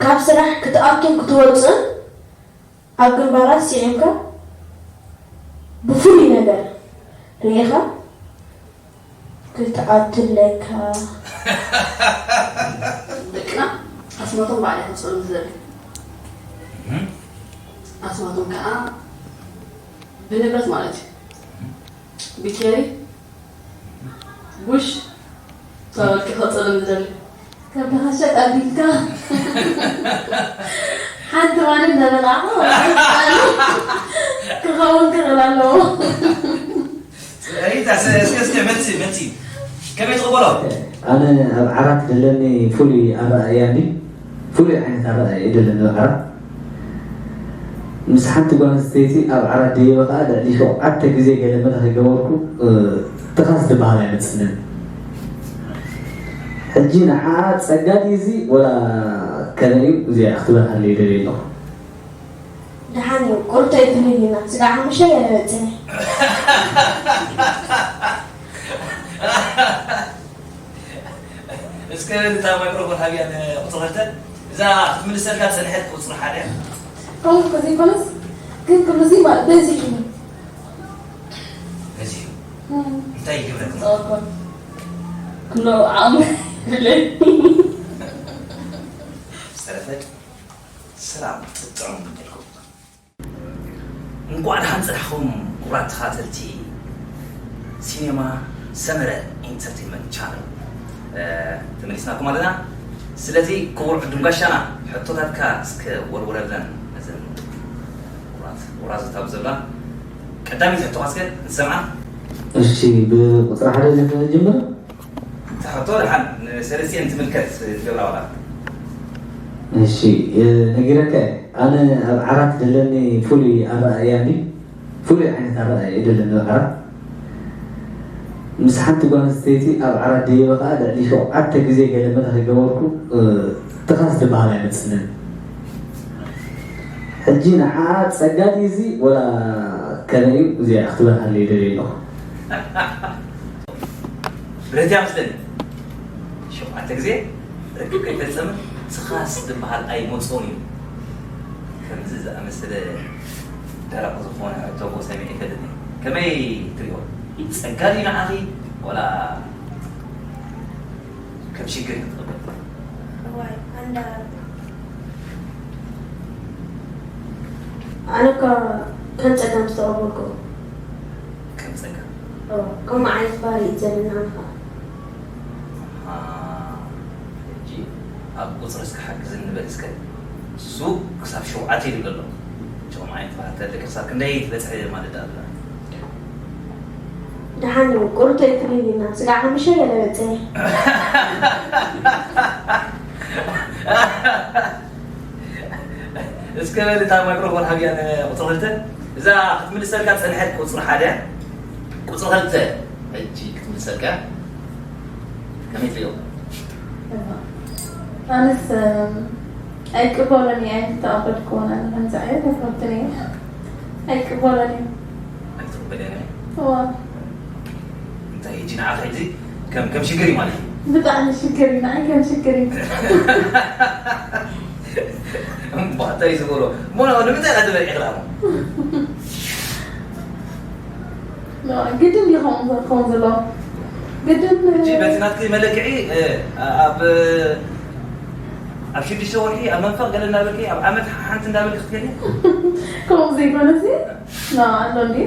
ካብ ስራሕ ክትኣቱን ክትወፅእን ኣብ ግንባራት ስዒምካ ብፍሉይ ነገር ርኢኻ ክትኣቱ ኣለካ። ደቅና ኣስማቶም ባዕላ ከውፅኦም ዝደሊ። ኣስማቶም ከዓ ብንብረት ማለት እዩ። ብኬሪ፣ ቡሽ፣ ተባልኪ ክቕፅል ዝደሊ። ካብ ደኻሸ ቀቢልካ ሓንቲ ማን እንዳበላዕኻ ክኸውን ክኽእል ኣለዎ። ሪታ፣ እስከ እስከ መልሲ መልሲ ከመይ ትቕበሎ? ኣነ ኣብ ዓራት ዘለኒ ፍሉይ ኣረኣእያ እንዲ ፍሉይ ዓይነት ኣረኣእያ እዩ ዘለኒ ኣብ ዓራት። ምስ ሓንቲ ጓል ኣንስተይቲ ኣብ ዓራት ደይበ ከዓ ልዕሊ ሸውዓተ ግዜ ገለ መለ ከይገበርኩ ትኻስ ዝበሃል ኣይመፅንን። ሕጂ ንዓ ፀጋ ድዩ እዚ ወላ ከመይ እዩ እዚኣ ክትበልሃለይ ደልየ ኣለኹ። ደሓን እዩ ቁርቶ ይትልልና ስጋ ሓሙሻ የለበፅነ። እስከ እታ ማይክሮፎን ሃብያ ንቁፅሪ ክልተ እዛ ክትምልሰልካ ዝፀንሐት ቁፅሪ ሓደ እያ። ከምኡ ከዘይኮነስ ግን ክምዚ ማለት በዚሕ እዩ። በዚሕ እዩ። እንታይ ይገብረኩም? ጸወኮን ኩሎ ዓቕሚ ብለይ። ዝተረፈ ሰላም ጥዑም ይበልኩም። እንኳዕ ደሓን ፀናሕኹም ክቡራት ተኸታተልቲ ሲኔማ ሰመረ ኢንተርቴንመንት ቻነል ተመሊስናኩም ኣለና። ስለዚ ክቡር ዕዱም ጋሻና ሕቶታትካ እስከ ወርውረለን ነዘን ክቡራት ወራዙት ኣብ ዘላ ቀዳሚት ሕቶኻ እስከ ንሰምዓ። እሺ ብቁፅሪ ሓደ ንጀምር። እታ ሕቶ ደሓን ንሰለስቲኤን ትምልከት ትገብራ ዋላ። እሺ ነጊረካ እየ ኣነ ኣብ ዓራት ዘለኒ ፍሉይ ኣረኣእያ እንዲ ፍሉይ ዓይነት ኣረኣእያ እዩ ዘለኒ ኣብ ዓራት። ምስ ሓንቲ ጓል ኣንስተይቲ ኣብ ዓራት ደይበ ከዓ ልዕሊ ሸውዓተ ግዜ ገለ መለ ከይገበርኩ ትኻስ ዝበሃል ኣይመፅንን። ሕጂ ንዓ ፀጋ ድዩ እዚ ወላ ከመይ እዩ እዚኣ ክትበልሃለይ ደልየ ኣለኹ። ብረት እያ መስለኒ ሸውዓተ ግዜ ርክብ ከይፈፀመ ትኻስ ዝበሃል ኣይመፅኦን እዩ። ከምዚ ዝኣመሰለ ደረቕ ዝኾነ ሕቶ እኮ ሰሚዐ ኣይፈልጥን እየ። ከመይ ትሪኦ? ጸጋ ድዩ ንዓኺ ወላ ከም ሽግር ኢኺ ትቕበል? እዋይ ኣንዳ ኣነ እኳ ከም ጸጋ ምስ ተቐበልኩ ከም ጸጋ ከምኡ ዓይነት ባህሪ እዩ ዘለና ኣነ ኸዓ ኣሃ፣ ሕጂ ኣብ ቁጽሪ እስከ ሓግዝኒ ንበል እስከ። እሱ ክሳብ ሸውዓተ ይብል ኣሎ። ከምኡ ዓይነት ባህሪ ተለኪ ክሳብ ክንደይ ትበጽሒ ማለት ደኣ ኣለና? ደሓን እዩ ቁሩብ ተይትልልና ስጋዕ ሓሙሽተ ገለ በጽሐ። እስከ በል እታ ማይክሮፎን ሃብያ ንቁጽሪ ክልተ እዛ ክትምልሰልካ ዝጸንሐት ቁጽሪ ሓደ ቁጽሪ ክልተ ሕጂ ክትምልሰልካ ከመይ ትሪኦ? ኣነስ ኣይቅበሎን እየ ኣይምተቐበልክዎን ኣነ ከምዚ ዓይነት ኣይፈቱን እየ ኣይቅበሎን እየ ኣይትቕበልያን እየ እዋ እንታይ ሕጂ ንዓኺ ሕጂ ከም ከም ሽግር እዩ ማለት እዩ ብጣዕሚ ሽግር እዩ ንዓይ ከም ሽግር እዩ እምባ እንታይ እዩ ዝበሎ እሞ ንምንታይ ኢኻ ትበልዒ ክልኣሞ ግድን ድዩ ከምኡ ክኸውን ዘለዎ ግድን ሕጂ በቲ ናትኪ መለክዒ ኣብ ኣብ ሽዱሽተ ወርሒ ኣብ መንፈቕ ገለ እናበልኪ ኣብ ዓመት ሓንቲ እንዳበልኪ ክትገሊ ከምኡ ዘይኮነሲ ኣሎ እንዲ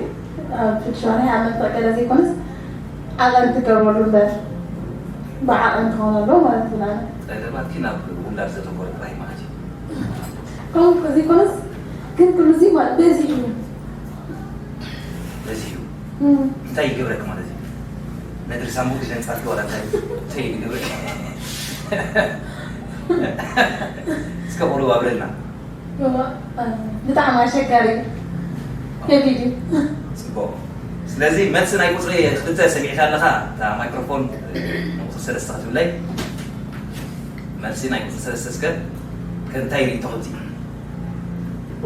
ኣብ ሽዱሽተ ወርሒ ኣብ መንፈቕ ገለ ዘይኮነስ ዓቐን ትገብረሉ እምበር ብዓቐን ክኸውን ኣለዎ ማለት እዩ ንዓና ጠለባትኪ ናብ ውላድ ዘተኮረ ጥራይ ማለት እዩ ከምኡ ከዘይኮነስ ግን ኩሉ እዚ ማለት በዚሑ እዩ በዚሑ እም። እንታይ ይገብረክ ማለት እዩ ነድሪ ሳሙን ዘንጻልኪ ዋላ እንታይ እንታይ ይገብረክ እስከ ቁሩብ ኣብረልና እዋ፣ እ፣ ብጣዕሚ ኣሸጋሪ እዩ ከቢድ እዩ ጽቡቕ ስለዚ መልሲ ናይ ቁፅሪ ክልተ ሰሚዕካ ኣለኻ እታ ማይክሮፎን ንቁፅሪ ሰለስተ ክትብለይ መልሲ ናይ ቁፅሪ ሰለስተ እስከ ከእንታይ ርእቶ ከምዚ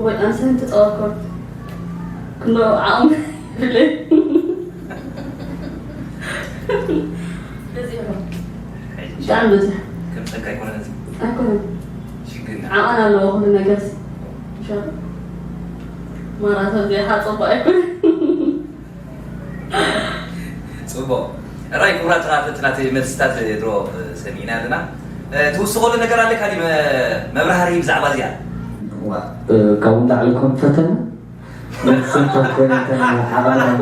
ወይ ኣንሰን ተጻወኮት ክንዶ ዓቕሚ ብለይ ብጣዕሚ ብዙሕ ከም ጸጋ ኣይኮነን እዚ ኣይኮነን ሽግርና ዓቐን ኣለዎ ኩሉ ነገር። ሸር ማራቶን ዘይሓ ጽቡቕ ኣይኮነ። ጽቡቕ። ራይ ክቡራት ተኻተልቲ ናተይ መልስታት ድሮ ሰሚዕና ኣለና። ትውስኸሉ ነገር ኣለካ ድዩ? መብራህርሂ ብዛዕባ እዚኣ። ካብኡ ንላዕሊ ኮን ፈተና መሰንተር ኮይነ ዓባል ኣሎ።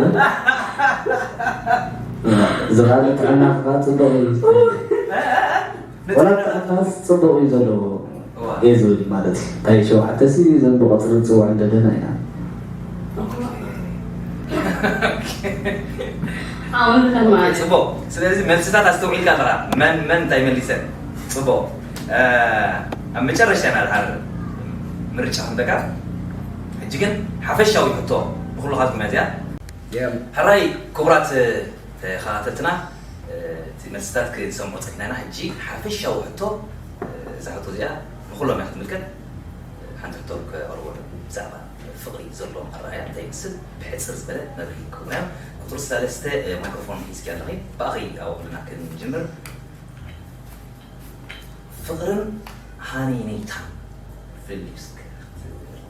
ዝኻለ ጥዕና ክኻ ጽቡቕ እዩ። ወላ ጥዕናስ ጽቡቕ እዩ ዘለዎ። እየ ዝብል ማለት እዩ። እንታይ ሸውዓተ ሲ ዘን ብቐፅሪ ንፅውዖ እንደ ደህና ኢና። ኣሁን ተማሪ ጽቡቕ። ስለዚ መልስታት ኣስተውዒልካ ኣለኻ። መን መን እንታይ መሊሰን። ጽቡቕ። ኣብ መጨረሻ ኢና ድሓር ምርጫ ክንደካ። ሕጂ ግን ሓፈሻዊ ሕቶ ንኹልኻትኩም እያ እዚኣ። ሕራይ ክቡራት ተኸታተልትና፣ እቲ መልስታት ክንሰምዖ ጸኒሕና ኢና። ሕጂ ሓፈሻዊ ሕቶ፣ እዛ ሕቶ እዚኣ ንኹሎም እያ ክትምልከት። ሓንቲ ሕቶ ከቕርበሉ ብዛዕባ ፍቕሪ ዘለዎም ኣረኣእያ እንታይ ይመስል ብሕጽር ዝበለ መብርሂ ክህቡና እዮም። ቁጽሪ ሰለስተ ማይክሮፎን ሒዝኪ ኣለኺ፣ ብኣኺ ኣወግድና ክንጅምር። ፍቕርን ሃነይነይታን ፍልልይ እስከ ክትብል።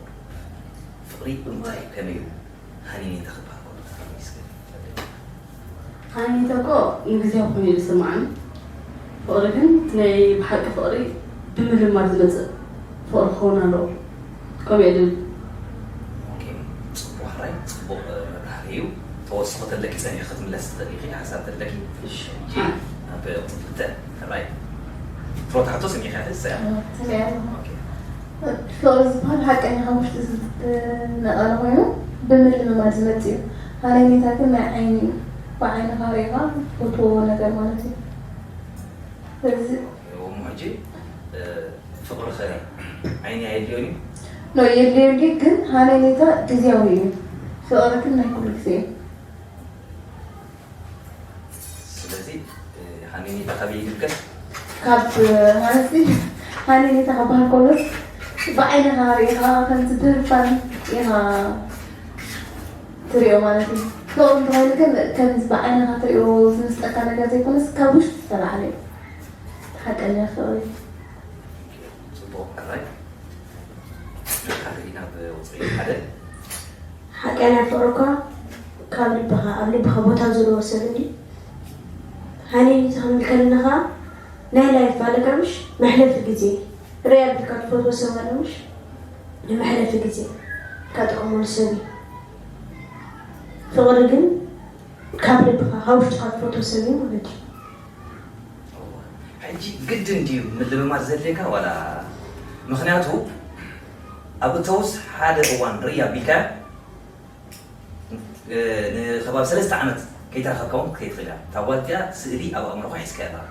ፍቕሪ እንታይ ከመይ እዩ? ሃነይነይታ ክበሃል ከሎ ከመይ እስከ ክትፈልጥ? ሃነይታ እኮ ንግዜያዊ ኮይኑ እዩ ዝስምዓኒ። ፍቕሪ ግን ናይ ብሓቂ ፍቕሪ ብምልማድ ዝመጽእ ፍቕሪ ክኸውን ኣለዎ። ከምኡ እየ ዝብል። ኦኬ፣ ጽቡቕ ሕራይ፣ ጽቡቕ መብራህርሂ እዩ። ተወስኾ ተለኪ ጸኒሑ ክትምለስ ትኽእል ኢኺ፣ ሓሳብ ተለኪ። እሺ። ናብ ቁጽሪ ክልተ ሕራይ። ፍሮታ ሕቶ ስሚዕካ ኢኺ፣ ሰያ? ሰያ። ኦኬ። ፍቕሪ ዝበሃል ሓቀኛ ካብ ውሽጢ ዝነቐለ ኮይኑ ብምልምማድ ዝመጽእ እዩ። ሃነይነይታ ግን ናይ ዓይኒ እዩ። ብዓይንኻ ሪኢኻ ትፈትዎ ነገር ማለት እዩ። ስለዚ እሞ ሕጂ ፍቕሪ ኸ ዓይኒ ኣየድልዮን እዩ? ኖ የድልዮ እንዲ ግን ሃነይነይታ ግዜያዊ እዩ። ፍቕሪ ግን ናይ ኩሉ ግዜ እዩ። ስለዚ ሃነይነይታ ካበይ ይግልገል? ካብ ማለት ሃነይነይታ ክበሃል ከሎስ ብዓይንኻ ሪኢኻ ከምዚ ብህርፋን ኢኻ ትሪኦ ማለት እዩ። ፍቕሪ እንተኾይኑ ግን ከምዚ ብዓይንኻ ትሪኦ ዝምስጠካ ነገር ዘይኮነስ ካብ ውሽጢ ዝተላዕለ እዩ። ሓቀኛ ፍቕሪ። ጽቡቕ ሕራይ። ካተሪና ብቁጽሪ ሓደ። ሓቀኛ ፍቕሪ እኳ ካብ ልብኻ ኣብ ልብኻ ቦታ ዘለዎ ሰብ እንዲ ሃነይነይታ ክንብል ከለና ኸዓ ናይ ላይፍ ኣለካ ምሽ መሕለፊ ግዜ ርያ ኣቢልካ ትፈትዎ ሰብ ኣሎ ምሽ ንመሕለፊ ግዜ ከጥቕመሉ ሰብ እዩ። ፍቕሪ ግን ካብ ልብኻ ካብ ውሽጥኻ ትፈትዎ ሰብ እዩ ማለት እዩ። ሕጂ ግድን ድዩ ምልምማድ ዘድልየካ ዋላ? ምኽንያቱ ኣብ እተውስ ሓደ እዋን ርኢ ኣቢልካያ ንከባቢ ሰለስተ ዓመት ከይተራኸብካ እውን ክትከይድ ትኽእል እያ። እታ ጓል እቲኣ ስእሊ ኣብ ኣእምሮኻ ሒዝካያ ኣለኻ።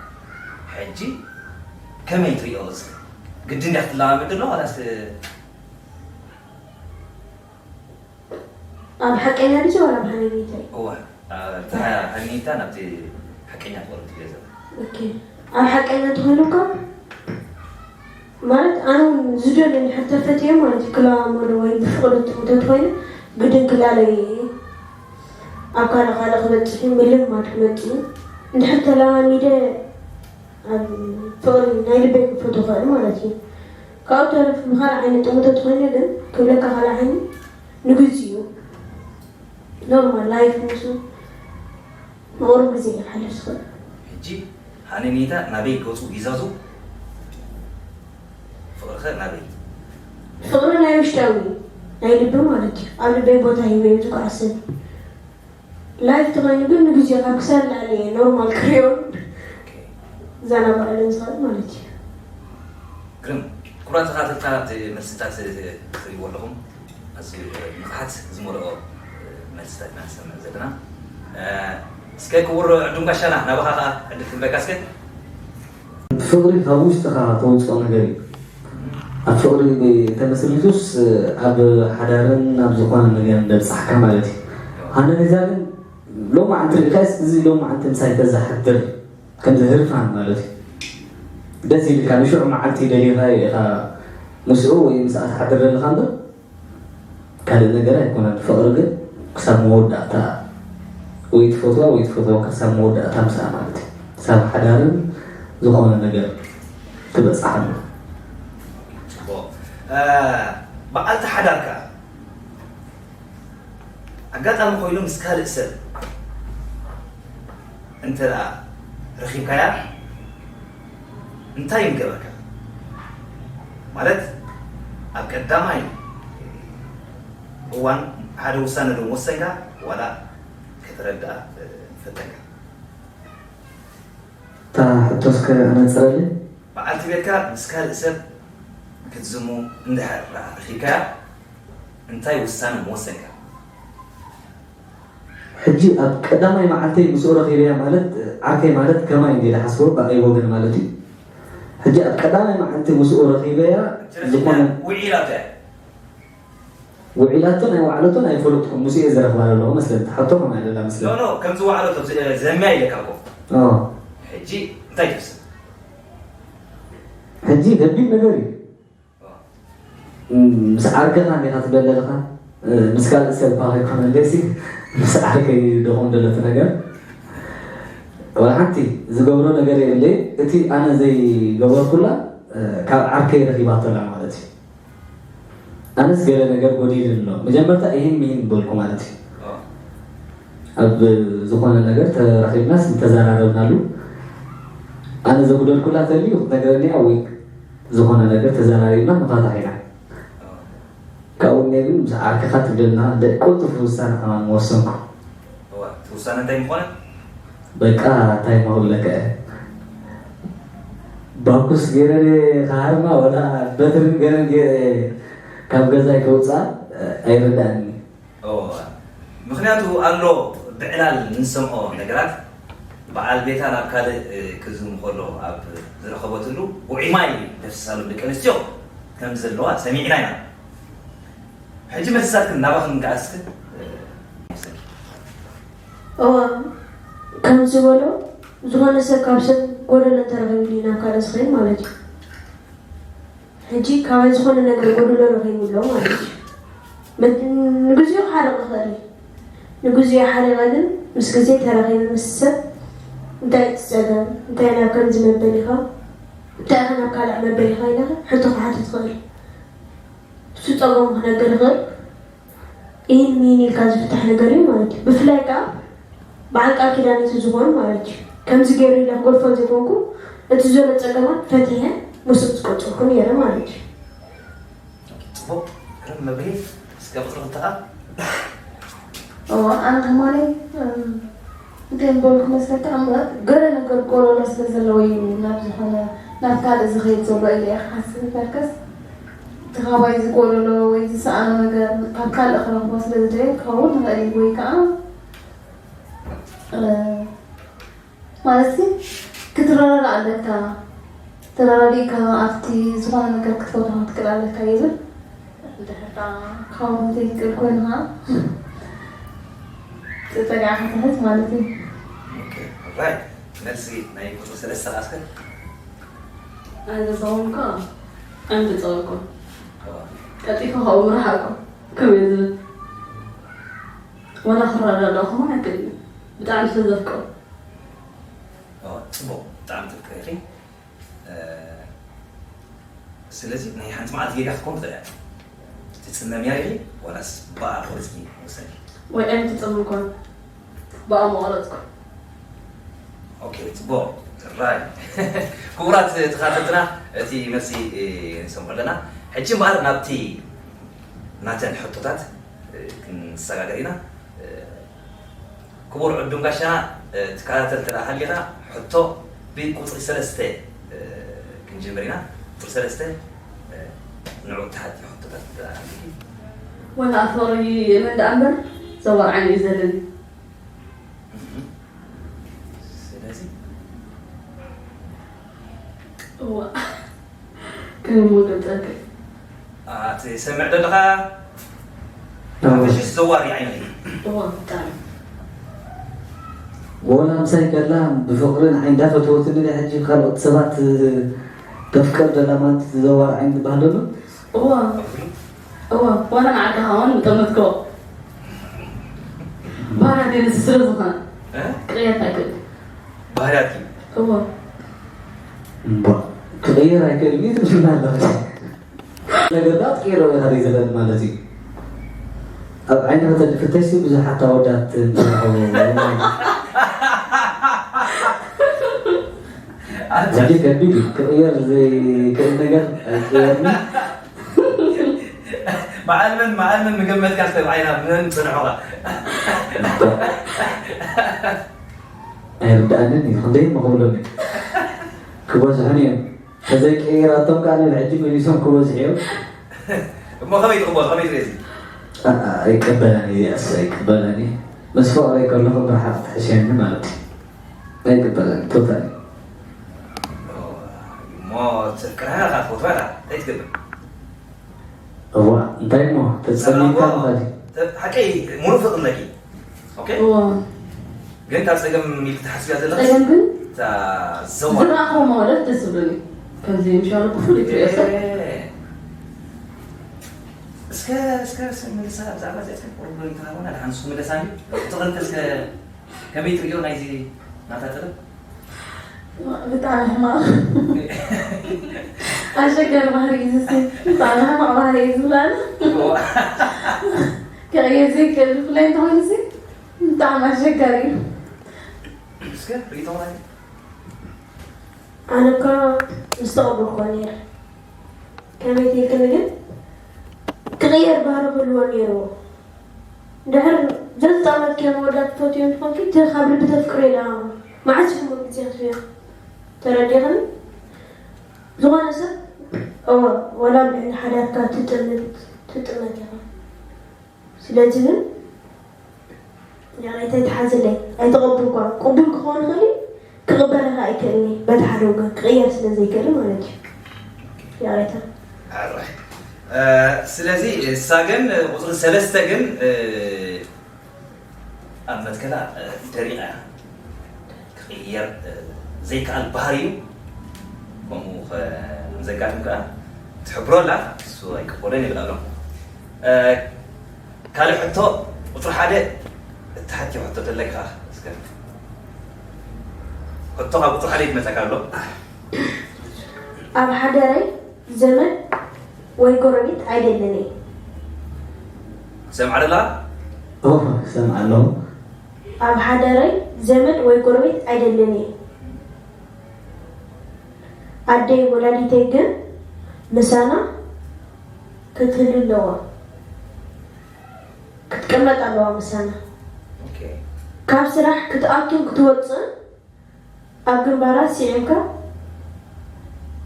ሕጂ ከመይ ትሪኦ? እዚ ግድን ድያ ክትለማመድ ኣለዋ ዋላስ? ኣብ ሓቀኛ ድዩ ዋላ ኣብ ሃነይነይታ እዩ? እወ፣ እታ ሃነይነይታ ናብቲ ሓቀኛ ፍቕሪ ትብልዮ ዘለኻ። ኦኬ። ኣብ ሓቀኛ እንተኾይኑ እኮ ማለት ኣነ እውን ዝደልዮ እንድሕር ተፈትየ ማለት እዩ ክለማመዶ ወይ ብፍቕሪ እንተኾይኑ ግድን ክላለዩ እየ። ኣብ ካልእ ካልእ ክበፅሕ እዩ ምልምማድ ክመፅእ እዩ። እንድሕር ተለማሚደ ኣብ ፍቕሪ ናይ ልበይ ክፈትዎ ይኽእል ማለት እዩ። ካብኡ ተረፍ ብኻልእ ዓይነት ጥሙቶ ተኾይነ ግን ክብለካ ካልእ ዓይኒ ንግዜኡ ኖርማል ላይፍ ንሱ ንቑሩብ ግዜ እዩ ክሓልፍ ዝኽእል። ሕጂ ሃነይነይታ ናበይ ገጹ ሂዛዙ? ፍቕርኸ ናበይ? ፍቕሪ ናይ ውሽጣዊ እዩ፣ ናይ ልቢ ማለት እዩ። ኣብ ልበይ ቦታ ሂበ እዩ ዝጓዓዝ ሰብ እዩ። ላይፍ ተኾይኑ ግን ንግዜኡ ካብ ክሳብ ላዕሊ እየ ኖርማል ክሪኦ ኦኬ። ዘናግዐሉ ዝኽእል ማለት እዩ። ግርም። ክቡራት ተኸታተልታ እቲ መልስታት ትርእይዎ ኣለኹም። ኣዝዩ ንቕሓት ዝመልኦ መልስታት ኢና ንሰምዕ ዘለና። እስከ ክቡር ዕዱም ጋሻና ናባኻ ኸዓ ዕድል ክህበካ እስከ። ፍቕሪ ካብ ውሽጥኻ ተውፅኦ ነገር እዩ። ኣብ ፍቕሪ ተመስሪቱስ ኣብ ሓዳርን ኣብ ዝኾነ ነገር እንደብፃሕካ ማለት እዩ። ሃነይነይታ ግን ሎማዓንቲ ርኢኻስ እዚ ሎማዓንቲ ምሳይ ተዘሓድር ከምዚ ህርፋን ማለት እዩ። ደስ ኢልካ ንሽዑ መዓልቲ ደሊኻዮ ኢኻ ምስኡ ወይ ምስኣ ትሓድር ዘለኻ እምበር ካልእ ነገር ኣይኮነን። ፍቕሪ ግን ክሳብ መወዳእታ ወይ ትፈትዋ ወይ ትፈትወካ ክሳብ መወዳእታ ምስኣ ማለት እዩ። ክሳብ ሓዳርን ዝኾነ ነገር ትበፅሓሉ። ጽቡቕ። እ፣ በዓልቲ ሓዳርካ ኣጋጣሚ ኮይኑ ምስ ካልእ ሰብ እንተ ደኣ ረኺብካያ እንታይ ምገበርካ? ማለት ኣብ ቀዳማይ እዋን ሓደ ውሳነ ዶ ወሰንካ ዋላ ከተረድኣ፣ እ፣ ፈተንካ? እታ ሕቶ እስከ ኣነፅረለይ። በዓልቲ ቤትካ ምስ ካልእ ሰብ ክትዝሙ እንድሕር ረኺብካያ እንታይ ውሳነ ምወሰንካ? ሕጂ ኣብ ቀዳማይ መዓልተይ ምስኡ ረኺበያ ማለት ዓርከይ ማለት ከማይ እንደ ዝሓስቦ ብኣይ ወገን ማለት እዩ። ሕጂ ኣብ ቀዳማይ መዓልቲ ምስኡ ረኺበያ ዝኾነ ውዒላቶ እያ። ውዒላቶን ኣይወዓለቶን ኣይፈለጥኩን፣ ምስኡ እየ ዝረኽባ ዘለኹ መስለኒ። ትሓቶ ከምኣ ደላ ኖ መስለኒ። ኖ ከምዚ ዋዕሎ ተብዚ ዘምያ ኢለካ እኮ። ኦ፣ ሕጂ እንታይ ትውስን? ሕጂ ከቢድ ነገር እዩ። ም፣ ምስ ዓርከኻ እንዲኻ ትበለልኻ፣ እ፣ ምስ ካልእ ሰብ እኳ ከይኮነ እንደሲ፣ ምስ ዓርከይ ደኹም ደሎ እቲ ነገር። ወላ ሓንቲ ዝገብሮ ነገር የብለይ። እቲ ኣነ ዘይገበርኩላ፣ እ፣ ካብ ዓርከይ ረኺባቶ ኣላ ማለት እዩ። ኣነስ ገለ ነገር ጎዲሉኒ ኣሎ። መጀመርታ ኢሂን ሚሂን በልኩ ማለት እዩ። ኣብ ዝኾነ ነገር ተራኺብናስ ምተዘራረብናሉ። ኣነ ዘጉደልኩላ ተልዩ ክትነግረኒ እያ ወይ ዝኾነ ነገር ተዘራሪብና ምፋታሕ ኢና። ካብኡ እኒአ ግን ምስ ዓርክኻ ትብለና ደ-፣ ቅልጡፍ ውሳነ ከማን ምወሰንኩ። እዋ፣ እቲ ውሳነ እንታይ ምኾነ? በቃ እንታይ ምኽብለካ እየ። ባኩስ ገይረ ድየ ክሃርማ ወላ በትርን ገለን ገይረ ካብ ገዛይ ከውፅኣ ኣይርዳእኒ። እዋ፣ ምኽንያቱ ኣሎ ብዕላል ንሰምዖ ነገራት በዓል ቤታ ናብ ካልእ፣ እ፣ ክዝም ከሎ ኣብ ዝረኸበትሉ ውዑይ ማይ ደፍስሳሉ ደቂ ኣንስትዮ ከም ዘለዋ ሰሚዕና ኢና። ሕጂ መልስታትክን ናባኽን ከኣ እስኪ፣ እ፣ እዋ፣ ከም ዝበሎ፣ ዝኾነ ሰብ ካብ ሰብ ጎደሎ እንተረኺቡኒ ናብ ካልእ ዝኸይድ ማለት እዩ። ሕጂ ካባይ ዝኾነ ነገር ጎደሎ ረኺቡ ኣሎ ማለት እዩ። መ-፣ ንግዚኡ ክሓርቕ ይኽእል እዩ። ንግዚኡ ሓሪቐ ግን ምስ ግዜ ተራኺበ ምስ ሰብ እንታይ እቲ ጸገም፣ እንታይ ናብ ከምዚ መበሊኻ፣ እንታይ ኢኻ ናብ ካልእ መበሊኻ ኢለ ሕቶ ክሓትት ይኽእል። እሱ ጸገሙ ክነግር ይኽእል። ኢሂን ሚሂን ኢልካ ዝፍታሕ ነገር እዩ ማለት እዩ። ብፍላይ ከኣ በዓል ቃል ኪዳን እቲ ዝኾኑ ማለት እዩ። ከምዚ ገይሩ ኢለ ክገድፎ ዘይኮንኩ እቲ ዘሎ ጸገማት ፈቲሐ ምስኡ ዝቀጸልኩ ነይረ ማለት እዩ። ጽቡቕ። ከም መብርሂ እስከ ቁጽሪ ክልተ ከኣ። እዋ ኣነ ከማኒ፣ እም፣ እንታይ ምበልኩ መስለካ፣ እምበር ገለ ነገር ጎደሎ ስለ ዘለዎ እዩ ናብ ዝኾነ፣ ናብ ካልእ ዝኸይድ ዘሎ ኢለ እየ ክሓስብ። በርከስ እቲ ካባይ ዝጎደሎ ወይ ዝሰኣኖ ነገር ካብ ካልእ ክረኽቦ ስለ ዝደልየ ክኸውን ይኽእል እዩ። ወይ ከዓ፣ እ፣ ማለት ክትረዳዳእ ኣለካ። ተረዳዲእካ ኣብቲ ዝኾነ ነገር ክትፈትሖ ክትክእል ኣለካ ይብል። እንድሕር ደኣ ካብኡ ዘይትክእል ኮይኑ ከዓ ጸጋዕካ ትሕዝ ማለት እዩ። ኦኬ፣ ኦራይት። መልሲ ናይ ቁጽሪ ሰለስተ ከኣ እስከ። ኣነ ዝኸውን እኮ ኣንተ ጸወኮ። ቀልጢፈ ካብኡ ምርሓቆ። ከመይ ዝብል? ዋላ ክረዳዳእ ከማን ኣይክእልን። ብጣዕሚ ስለ ዘፍቅሮ። ኦ፣ ጽቡቕ፣ ብጣዕሚ ትፍቅሪ ኢኺ። እ፣ ስለዚ ናይ ሓንቲ መዓልቲ ጌጋ ክትኮን ትኽእል እያ። ትጽመምያ ኢኺ ዋላስ ብኣ ቆሪጽኪ ወሰኒ? ወይ ኣይምትጸምምኳን። ብኣ ምቆረጽኩ። ኦኬ፣ ጽቡቕ። ራይ። ክቡራት ተኸታተልትና፣ እቲ መልሲ፣ እ፣ ንሰምዖ ኣለና። ሕጂ እምበኣር ናብቲ ናተን ሕቶታት፣ እ፣ ክንሰጋገር ኢና። እ፣ ክቡር ዕዱም ጋሻና፣ እ፣ ትከታተል እንተ ደኣ ሃሊኻ፣ ሕቶ ብቁጽሪ ሰለስተ፣ እ፣ ክንጅምር ኢና። ቁጽሪ ሰለስተ፣ እ፣ ንዑ ተሓቲ ሕቶታት እንተ ደኣ ሃሊኺ። ወላ ኣፈቕሪ የመን ደኣ እምበር ዘዋር ዓይኒ እዩ ዘለኒ። እህ። ስለዚ እዋ። ከመይ እሞ ገልጸልኪ? ኣቲ ሰምዕ ደለኻ? ሓፈሽስ ዘዋሪ ዓይኒ። እዋ፣ ብጣዕሚ። ወላ ምሳይ ከላ ብፍቕሪ ንዓይ እንዳፈተወትኒ ድያ ሕጂ ካልኦት ሰባት ተፍቅር ደላ ማለት ዘዋር ዓይኒ ዝበሃል ዘሎ? እዋ። እዋ፣ ዋላ ንዓካ ከማን ምጠመትኮ። ባህርያት የንስ ስለ ዝኾነ። እ? ቅየት ኣይክእል። ባህርያት እዩ። እዋ። እምባ ክቕየር ኣይክእልን እዩ ትብልና ኣለኹ። ነገር ዳ ትቀይሮ ኢኻ ደይ ዝኽእል ማለት እዩ። ኣብ ዓይኒ ከተፍትሽ ብዙሓት ኣወዳት እንትረኸቡ ሕጂ ከቢድ እዩ። ክቕየር ዘይክእል ነገር ኣይቅየርኒ። መዓልመን መዓልመን ምገመትካ ዝተብዓይና ብመን ፅንሖኻ ኣይርዳእንን እዩ። ክንደይ እሞ ክብሎም እዩ። ክበዝሑን እዮም። ተዘይቀይራቶም ከዓ ናብ ሕጂ መሊሶም ክበዝሑ እዮም። እሞ ከመይ ትቕበሎ ከመይ ትሪኦ እዚ ኣይቀበለን እየ እሱ ኣይቀበለን እየ። ምስ ፍቕረይ ከለኹ ብርሓቕ ትሕሸኒ ማለት እዩ። ኣይቀበለን ቶታሊ። እሞ ተፍቅራ ኢኻ ትፈትዋ ኢኻ እንታይ ትገብር እዋ እንታይ እሞ ተፀሚምካ ምኻድ ሓቀይ ሙሉእ ፍቕሪ ኣለኪ ኦኬ እዋ ግን ካብ ፀገም ኢልኪ ትሓስብያ ዘለኺ ፀገም ግን እታ ዘዋ ዝረኣኹዎ ማለት ደስ ዝብለኒ ከምዚ ምሻሉ ብፍሉይ ትሪኦ ሰብ እስከ እስከ እስከ ምልሳ ብዛዕባ እዚ እስከ ቁርብ ይተሃወና ደሓን ንሱ ምለሳ እንዲ ትቕልቲ እስከ ከመይ ትሪኦ ናይዚ ናታ ጥበብ ብጣዕሚ ሕማቕ ኣሸጋሪ ባህሪ እዩ ዝስ ብጣዕሚ ሕማቕ ባህሪ እዩ ዝብላና ክቕየር ዘይክእል ብፍላይ እንተኾይኑ ሲ ብጣዕሚ ኣሸጋሪ እዩ እስከ ሪኢቶ ናይ ኣነ እኮ ምስ ተቐበልኩዎ ነይረ ከመይ ትልክኒ ግን ክቕየር ባህሪ ክህልዎ ነይርዎ ድሕር ዘዝጠመትክዮ መወዳት ትፈትዮ እንትኾንኪ እቲ ካብ ልቢ ተፍቅርዮ ኢላ መዓስ ሽሞ ግዜ ክትብዮ ተረዲኽኒ ዝኾነ ሰብ እወ ወላ ኣብ ልዕሊ ሓዳርካ ትጥምት ትጥመት ኢኻ ስለዚ ግን ይቕሬታ ይትሓዝለይ ኣይተቐብልኳ ቅቡል ክኸውን ይኽእል እዩ ክቕበለካ ኣይክእልኒ በቲ ሓደ ወገን ክቕየር ስለ ዘይክእል ማለት እዩ ይቕሬታ ስለዚ እሳ ግን ቁፅሪ ሰለስተ ግን ኣብ መትከላ ደሪቓ ክቕየር ዘይከኣል ባህሪ እዩ ከምኡ ዘጋጥም ከዓ ትሕብሮ ኣላ እሱ ኣይቀበሎን ይብል ኣሎ ካልእ ሕቶ ቁፅሪ ሓደ እትሓትዮ ሕቶ ተለካ እስከ ሕቶ ካብ ቁፅሪ ሓደ ይትመፀካ ኣሎ ኣብ ሓደረይ ዘመድ ወይ ጎረቤት ኣይደልን እየ ሰምዓ ደላ ኦህ ሰምዓ ኣለኹ ኣብ ሓደረይ ዘመድ ወይ ጎረቤት ኣይደልን እየ ኣደይ ወላዲተይ ግን ምሳና ክትህሉ ኣለዋ ክትቅመጥ ኣለዋ ምሳና ካብ ስራሕ ክትኣቱን ክትወፅእን ኣብ ግንባራ ስዒምካ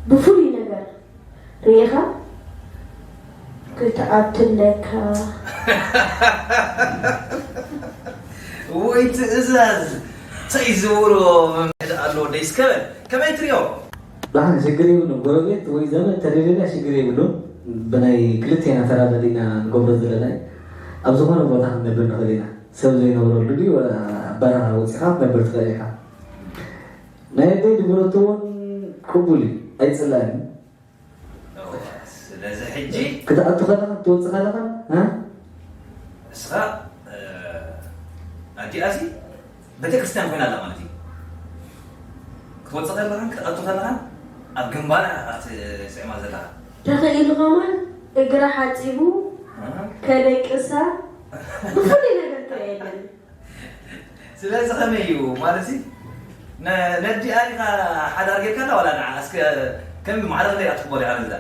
ብፍሉይ ነገር ርኢኻ ክትኣቱ ኣለካ ወይ ትእዛዝ እንታይ ዝብሎ መምድ ኣሎ ደይስከበል ከመይ ትሪኦ ብሓን ሽግር የብሉን ጎረቤት ወይ ዘመድ ተደልየና ሽግር የብሉን ብናይ ክልቴና ተራዳዲና ንገብሮ ዘለና ኣብ ዝኾነ ቦታ ክንነብር ንኽእል ኢና ሰብ ዘይነብረሉ ድዩ በረኻ ወፂኻ ክትነብር ትኽእል ኢኻ ናይ ኣደይ ድብረቱ እውን ቅቡል እዩ ኣይፅላእን ስለዚ ሕጂ ክትኣቱ ከለኻ ክትወፅእ ከለኻ እስኻ ኣዲኣሲ ቤተክርስትያን ኮይና ኣላ ማለት እዩ ክትወፅእ ከለኻን ክትኣቱ ከለኻን ኣብ ግንባራ ስዕማ ዘለኻ ተኽኢሉ ከማን እግራ ሓፂቡ ከደቅሳ ብፍሉይ ነገር ትረአ የለን ስለዚ ከመይ እዩ ማለት ነዲኣ ኢኻ ሓዳር ጌርካ ዳ ዋላ ንዓ እስከ ከም ማዕረ ክንደይ ኣትክቦ ዲኻ ነዛ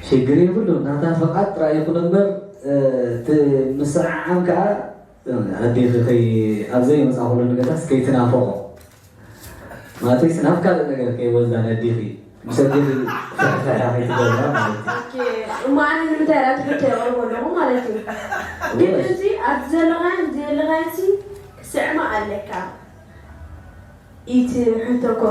ሽግር የብሉ ናታ ፍቓድ ጥራይ ይኹን እምበር እቲ ምስዕዓም ከዓ ኣዴኺ ከይ ኣብ ዘይመፃእኩሉ ንገታስ ከይትናፈቆ ማለተይስ ናብ ካልእ ነገር ከይወስዳ ነዲኺ ምስ ኣዴኺ ፍሕፍሕዳ ከይትገብራ ማለት እዩ እሞ ኣነ ንምንታይ ራ ትሕቶ የቕርቦ ኣለኹ ማለት እዩ ግድንሲ ኣብዚ ዘለኻን ዘለኻንሲ ክስዕማ ኣለካ ኢቲ ሕቶኮ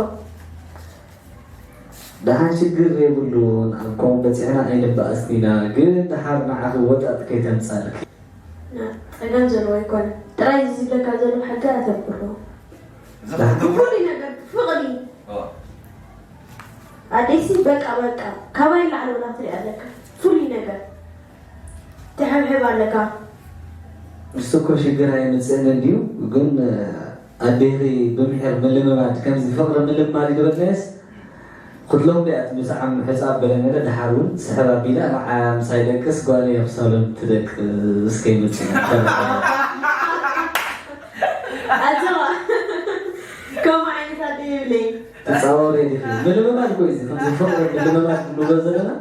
ደሓን ሽግር የብሉን ኣብ ከምኡ በፂሕና ኣይንበኣስን ኢና ግን ደሓር ንዓኺ ወጣጥ ከይተምፃልኪ ጸገም ዘለዎ ኣይኮነን ጥራይ እዚ ዝብለካ ዘለኹ ሕጂ ኣተኩሮ ዘኽትብሮ ፍሉይ ነገር ፍቕሪ ኣደይሲ በቃ በቃ ካባይ ላዕሊ ወላ ክትሪኣ ኣለካ ፍሉይ ነገር ትሕብሕብ ኣለካ ንሱ እኮ ሽግር ኣየምፅእን እንድዩ ግን ኣዴኺ ብምሒር ምልምማድ ከምዚ ፍቕሪ ምልማድ ይድበለየስ ክትሎም ዲኣ እቲ ምሳዕ ምሕጻብ ገለ ገለ፣ ደሓር እውን ስሕብ ኣቢላ ንዓ ምሳይ ደቅስ፣ ጓለይ ኣብ ሳሎን ትደቅስ ከይመጽእ። ኣጆኻ። ከምኡ ዓይነት ኣደ የብለይ። ትጻወሪ ዲኺ? ምልምማድ እኮ እዩ እዚ። ከምዚ ፍቕሪ ምልምማድ ንብሎ ዘለና፣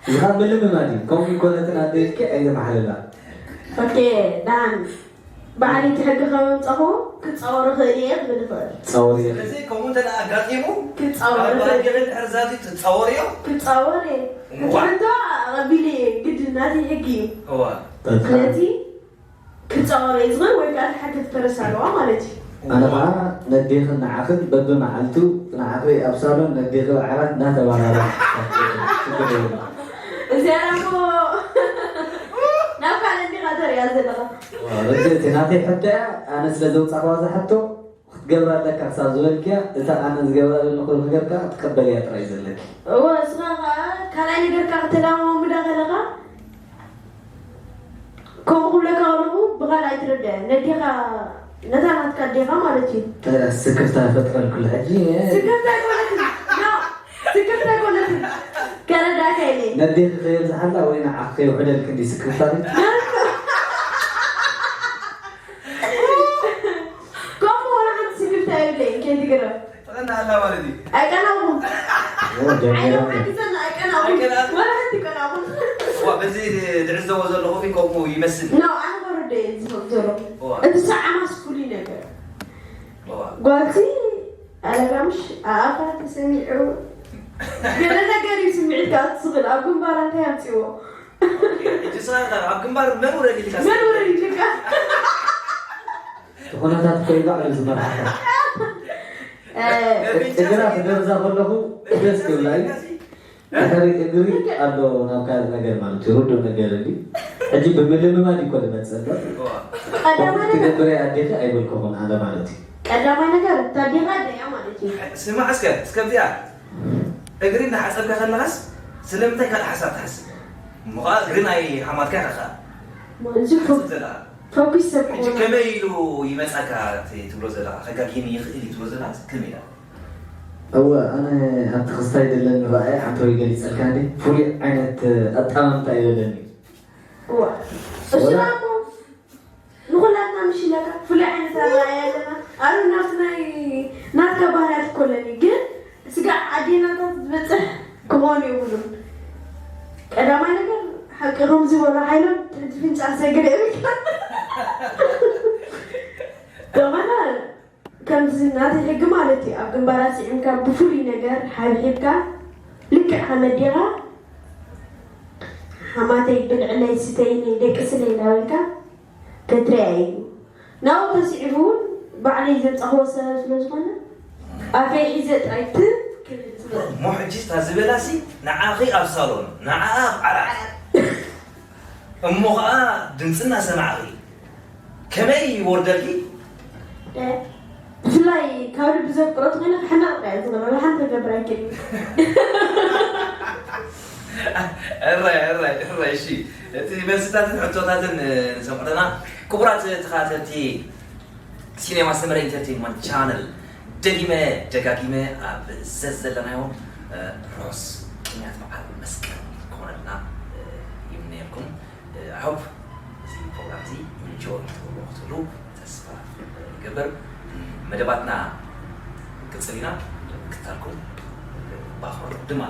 እዚ ኸኣ ምልምማድ እዩ። ከምኡ ይኮነትን ኣደ ኢልኪ ኣይተማሕልላ። ኦኬ፣ ዳን። ባዕለይ እቲ ሕጊ ከም ኣምጻኹ ክጻወር እኽእል እየ ክብል ይኽእል። ጻወሪ ኢኺ። ስለዚ ከምኡ እንተ ደኣ ኣጋጢሙ ክጻወር ካብ እኽእል ባህጊ እንድሕር ዛትዩ ትጻወርዮ? ክጻወር እየ። እቲ ዋእ። ሕቶ ኣቐቢለ እየ፣ ግድን ናተይ ሕጊ እዩ። እዋ ስለዚ ክጻወር እየ ዝኽእል ወይ ከዓ እቲ ሕጊ ክፈርስ ኣለዋ ማለት እዩ። ኣነ ኸዓ ነዴኽን ንዓኽን በብመዓልቱ ንዓኺ ኣብ ሳሎን ነዴኺ ኣብ ዓራት እናተባራራ ሽግር የብሉን። እዚኣ እሞ ናብ ካልእ እንዲኻ ተሪኣ ዘለኻ። ርድእቲ ናተይ ሕቶ እያ። ኣነ ስለ ዘውፃእኽዋ እዛ ሕቶ ክትገብራ ኣለካ ክሳብ ዝበልክያ፣ እታ ኣነ ዝገብራ ዘለኹ ነገር ከዓ ክትቀበልያ ጥራይ ዘለኪ። እወ፣ እስኻ ኸዓ ካልኣይ ነገርካ ክተላማምዳ ከለኻ ከምኡ ክብለካ ከለኹ ብኻልእ ኣይትርዳእ። ነዴኻ ነታ ናትካ ኣዴኻ ማለት እዩ። ተዳ ስክፍታ ፈጥረልኩ ሕጂ። ስክፍታ ኣይኮነትን። ኖ፣ ስክፍታ ኣይኮነትን። ከረዳእካ ኢለ። ነዴኺ ከየብዝሓላ ወይ ንዓኺ ከይውሕደልኪ እንዲ ስክፍታ። ከምኡ ዋላ ሓንቲ ስክፍታ የብለይን፣ ከይትግረም። ጥዕና ኣላ ማለት እዩ። ኣይቀናኹም። ጀሚራ። ዓይኖም ሓጊዘና ኣይቀናኹም። ኣይቀናኹም። ዋላ ሓንቲ ቀናኹም። እዋ በዚ ዝዕዘቦ ዘለኹ ከምኡ ይመስል። ኖ፣ ኣነ ወረደ እየ ዝፈልጥ ዘለኹ። እዋ እቲ ሰዓማስ ፍሉይ ነገር። እዋ ጓልሲ ኣለጋምሽ ኣኣፋ ተሰሚዑ ገለ ነገር እዩ ስምዒት ከኣ ትስኽል ኣብ ግንባራ እንታይ ኣምፅዎ። ሕጂ ስኻ ኣብ ግንባር መን ውረድ ኢልካ መን ውረድ ኢልካ። እቲ ኩነታት እኮ እዩ ባዕሉ ዝመርሓካ። እግራ ክገርዛ ከለኹ ደስ ክብላ እዩ። ድሕሪ እግሪ ኣሎ ናብ ካልእ ነገር ማለት እዩ። ርዱእ ነገር እንዲ ሕጂ ብምልምማድ ይኮ ዝመፅእ እምበር ቀዳማይ ነገር ትገብረ ኣዴኺ ኣይበልኩኹን ኣነ ማለት እዩ። ቀዳማይ ነገር ታዴኻ ደያ ማለት እዩ። ስማዕ እስከ እስከዚኣ እግሪ እናሓፀብካ ከለኻስ ስለምንታይ ካልእ ሓሳብ ትሓስብ? እሞ ኸዓ እግሪ ናይ ሓማትካ ኢኻ ኸዓ እዚ ትሓስብ ዘለኻ። ፈኩስ ሰብ ሕጂ ክኾን ከመይ ኢሉ ይመፃካ እቲ ትብሎ ዘለኻ? ከጋግየኒ ይኽእል እዩ ትብሎ ዘለኻ ከመይ ኢላ? እወ ኣነ ኣብቲ ክስታይ ዘለኒ ረኣየ ዓንተወይ ገሊፀልካ እንዲ ፍሉይ ዓይነት ኣጣማምታ እዩ ዘለኒ። እዋ እሱና እሞ ንኹላትና ምሽ ኢለካ ፍሉይ ዓይነት ኣረኣእያ ኣለና። ኣሩ ናብቲ ናይ ናትካ ባህርያት እኮ ኣለኒ ግን ስጋዕ ኣዴናታት ዝበፅሕ ክኾን የብሉን። ቀዳማይ ነገር ሓቂ ከምዚ በሎ ሓይሎም ትሕቲ ፍንጫ ሰግደ እብልካ ተመና ከምዚ ናተይ ሕጊ ማለት እዩ ኣብ ግንባር ኣስዒምካ ብፍሉይ ነገር ሓብሒብካ ልክዕ ከመዲኻ ሓማተይ ብልዕለይ ስተይለይ ደቅስለይ እናበልካ ተትሪኣ እዩ ናብኡ ተስዒቡ እውን ባዕለይ ዘምፃኽዎ ሰበብ ስለ ዝኾነ ኣፈይ ሒዘ ጥራይ ትም ክብል ዝኽእል እሞ ሕጂ እታ ዝበላሲ ንዓኺ ኣብ ሳሎን ንዓኣ ኣብ ዓራት እሞ ኸዓ ድምፂ እናሰማዕኺ ከመይ ይወርደልኪ? ብፍላይ ካብ ልቢ ዘፍቅሮ ተኾይነ ክሕነቕ ጥራይ ዝኽእል ሓንቲ ክገብር ኣይክእል እራይ እራይ እራይ እሺ እቲ መልስታትን ሕቶታትን ንሰምዑ ኣለና ክቡራት ተኸታተልቲ ሲኔማ ሰመረ ኢንተርቴንመንት ቻነል ደጊመ ደጋጊመ ኣብ ዘዘለናዮ ርሑስ ቅንያት በዓል መስቀል ክኾነልና ይምነየልኩም። I hope እዚ ፕሮግራም እዚ ኢንጆይ ትገብርዎ ክትህሉ ተስፋ ይገብር። መደባትና ክንቅፅል ኢና። ምክትታልኩም ብኣኽብሮት ድማ